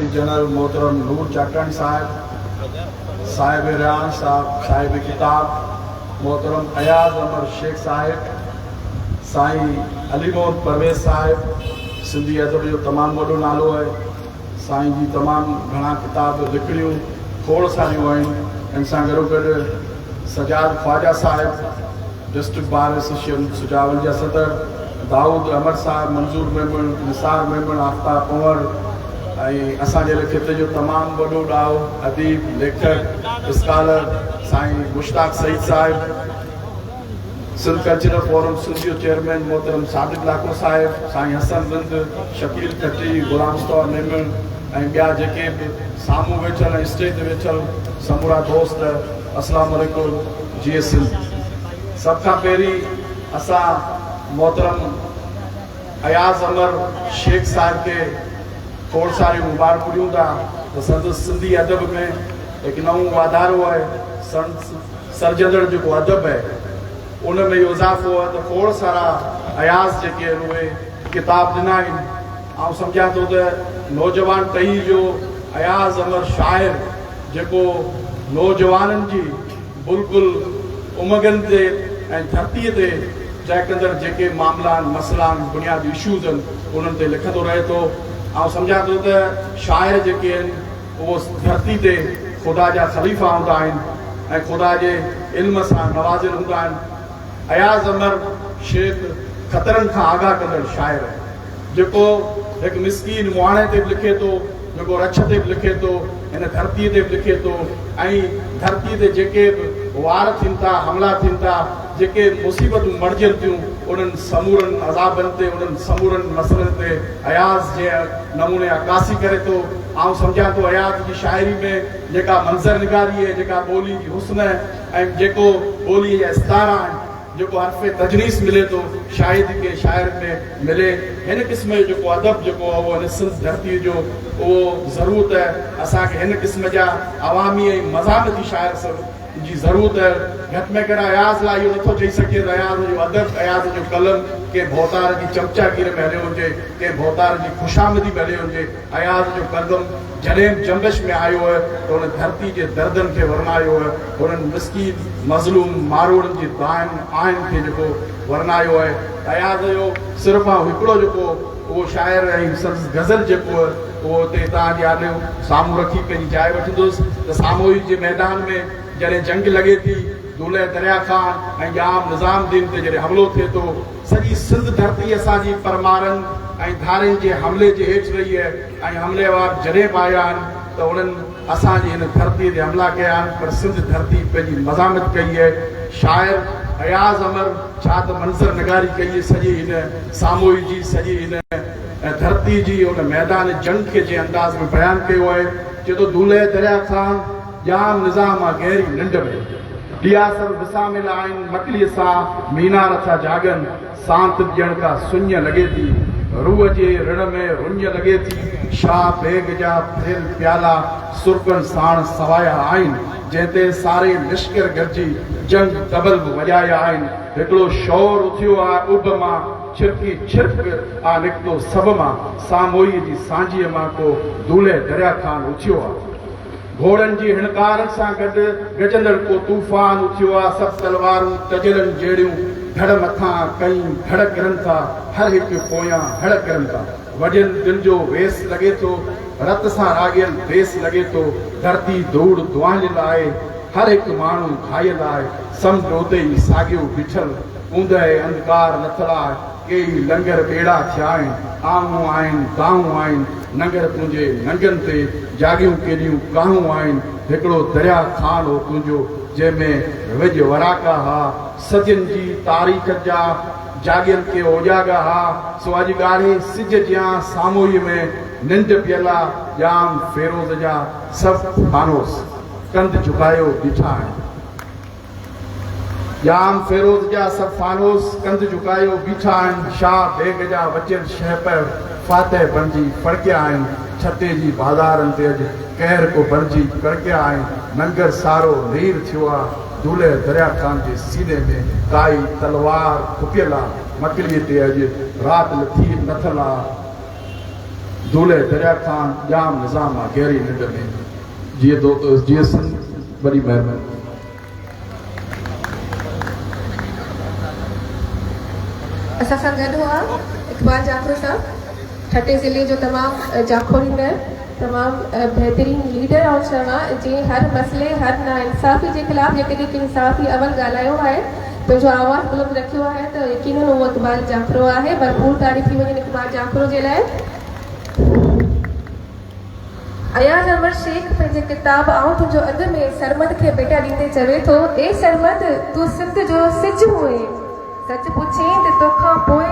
Secretary general محترم نور چاڪراڻي صاحب، صاحب ريحان صاحب، صاحب ڪتاب محترم اياز امر شيخ صاحب، سائين علي محمد پرويز صاحب، سنڌي ادب جو تمام وڏو نالو آهي، سائين جي تمام گهڻا ڪتاب لکڻيون کوڙ ساريون آهن، ان سان گڏوگڏ سجاد خواجه صاحب، ڊسٽرڪٽ بار ايسوسيئيشن سجاول جا صدر دائود امر صاحب، منظور ميمڻ، نثار ميمڻ، آفتاب پنهور ۽ اسان جي خطي جو تمام وڏو ڏاهو اديب، ليکڪ، اسڪالر سائين مشتاق سعيد صاحب، سنڌ ڪلچرل فورم سنڌ جو چيئرمين محترم صادق لاکو صاحب، سائين حسن رند، شڪيل کٽي، غلام مصطفيٰ ميمڻ ۽ ٻيا جيڪي به سامهون ويٺل ۽ اسٽيج تي ويٺل سمورا دوست السلام عليڪم. جيئي سنڌ. سڀ کان پهرين اسان محترم اياز امر شيخ صاحب کي کوڙ ساريون مبارڪون ڏيون ٿا ته سندس سنڌي ادب ۾ هڪ نئون واڌارو آهي سندس سرجندڙ جيڪو ادب آهي ان ۾ اهو اضافو آهي ته کوڙ سارا اياز جيڪي آهن اهي ڪتاب ڏنا آهن آئون سمجهان ٿو ته نوجوان ٽهي جو اياز امر شاعر جيڪو نوجوانن جي بلڪل امنگن تي ۽ ڌرتيء تي چهڪندڙ جيڪي معاملا آهن، مسئلا آهن، بنيادي اشوز آهن، انهن تي لکندو رهي ٿو. آئون سمجهان ٿو ته شاعر جيڪي آهن، اهو ڌرتي تي خدا جا خليفا هوندا آهن ۽ خدا جي علم سان نوازيل هوندا آهن. اياز امر شيخ خطرن کان آگاهه ڪندڙ شاعر آهي. جيڪو هڪ مسڪين مهاڻي تي به لکي ٿو، جيڪو رڇ تي به لکي ٿو، هن ڌرتيء تي به لکي ٿو ۽ ڌرتيء تي جيڪي به وار ٿين ٿا، حملا ٿين ٿا، جيڪي مصيبتون مڙجن ٿيون، انهن سمورن عذابن تي، انهن سمورن مسئلن تي اياز جنهن نموني عڪاسي ڪري ٿو، آئون سمجهان ٿو اياز جي شاعري ۾ جيڪا منظر نگاري آهي، جيڪا ٻولي جي حسن ۽ جيڪو ٻوليء جا استعارا آهن، جيڪو حرف تجنيس ملي ٿو شايد ئي ڪنهن شاعر ۾ ملي. هن قسم جو جيڪو ادب جيڪو آهي اهو هن سنڌ ڌرتيء جو اهو ضرورت آهي. اسان کي هن قسم جا عوامي ۽ مزاحمتي شاعر سڀ جي ضرورت آهي. گهٽ ۾ گهٽ اياز لاء اهو نٿو چئي سگهجي ته اياز جو ادب، اياز جو قلم ڪنهن ڀوتار جي چمچاگير ۾ هليو هجي، ڪنهن ڀوتار جي خوشامدي ۾ هليو هجي. اياز جو قدم جڏهن به جنبش ۾ آيو آهي ته هن ڌرتي جي دردن کي ورنايو آهي، هنن مسڪين، مظلوم ماروئڙن جي دانهن، آهن کي جيڪو ورنايو آهي. اياز جو صرف آئون هڪڙو جيڪو اهو شاعر ۽ سندس غزل جيڪو آهي اهو اتي توهان جي آڏو سامهون رکي پنهنجي جاء وٺندس ته ساموئي جي ميدان ۾ جڏهن جنگ لڳي ٿي، دولهه دريا خان ۽ ڄام نظام الدين تي جڏهن حملو ٿئي ٿو، سڄي سنڌ ڌرتي اسان جي پرمارن ۽ ڌارين جي حملي جي هيٺ رهي آهي ۽ حملي وار جڏهن به آيا آهن ته انهن اسان جي هن ڌرتي تي حملا ڪيا آهن پر سنڌ ڌرتي پنهنجي مزاحمت ڪئي آهي. شاعر اياز امر ڇا ته منظر نگاري ڪئي آهي سڄي هن ساموئي جي سڄي هن ڌرتي جي ان ميدان جنگ کي جنهن انداز ۾ بيان ڪيو آهي چئي ٿو دولهه دريا خان ڄام نظام آ گهري ننڊ ۾. ڏيئا سڀ وساميل آهن مڪليء سان مينار ٿا جاڳن. سانت ڄڻ ڪا سڃ لڳي ٿي. روح جي رڻ ۾ رڃ لڳي ٿي. شاهه بيگ جا ڀريل پيالا سرڪن ساڻ سوايا آهن. جنهن تي ساري لشڪر گڏجي جنگ طبل به وڄايا آهن. هڪڙو شور اٿيو آ اڀ مان ڇرڪي ڇرڪ آ نڪتو سڀ مان. ساموئيء جي سانجهيء مان ڪو دولهه دريا خان اٿيو آ. گهوڙن جي هڻڪارن سان گڏ گجندڙ ڪو طوفان اٿيو آ، سڀ تلوارون تجلن جهڙيون ڌڙ مٿان ڪئين ڌڙ ڪرن ٿا، هر هڪ پويان هڙ ڪرن ٿا. وڍيل دل جو ويس لڳي ٿو، رت سان راڳيل ديس لڳي ٿو، ڌرتي ڌوڙ دونهاليل آهي، هر هڪ ماڻهو گهايل آهي، سمنڊ اتي ئي ساڳيو بيٺل، اوندهه ۽ انڌڪار لٿل آهي. ڪيئي لنگر ٻيڙا ٿيا آهن، آهون آهن، دانهون آهن، ننگر تنهنجي ننگن تي جاڳيون ڪيڏيون ڪاهون آهن، هڪڙو دريا خان هو تنهنجو، جنهن ۾ وڄ وراڪا ها، صدين جي تاريخ جا جاڳيل ڪي اوڄاڳا ها، سو اڄ ڳاڙهي سج جيان ساموئيء ۾ ننڊ پيل آ، ڄام فيروز جا سڀ فانوس ڪنڌ جهڪايو بيٺا آهن. ڄام فيروز جا سڀ فانوس ڪنڌ جهڪايو بيٺا آهن، شاهه بيگ جا وچيل شهپر فاتح بڻجي ڦڙڪيا آهن، ٺٽي جي بازارن تي اڄ قهر ڪو بڻجي ڪڙڪيا آهن، ننگر سارو نير ٿيو آ، دولهه دريا خان جي سيني ۾ ڪائي تلوار کپيل آ، مڪليء تي اڄ رات لٿي لٿل آ. دولهه دريا خان ڄام نظام آ گهري ننڊ ۾. جيئي جيئي سنڌ وڏي مهرباني. اسان سان گڏ هئا اقبال جاکرو صاحب ٺٽي ضلعي جو تمام جاکوڙيندڙ تمام بهترين ليڊر آئون چوان جنهن هر مسئلي هر ناانصافي جي خلاف جيڪڏهن ڪنهن صحافي اول ڳالهايو آهي پنهنجو آواز بلند رکيو آهي ته يقينن اهو اقبال جاکرو آهي ڀرپور تاڙي ٿي وڃن اقبال جاکرو جي لاء. اياز احمد شيخ پنهنجي ڪتاب آئون تنهنجو اڳ ۾ سرمد کي ڀيٽا ڏيندي چوي ٿو، اي سرمد! تون سنڌ جو سج هئين، سچ پڇين ته توکان پوء.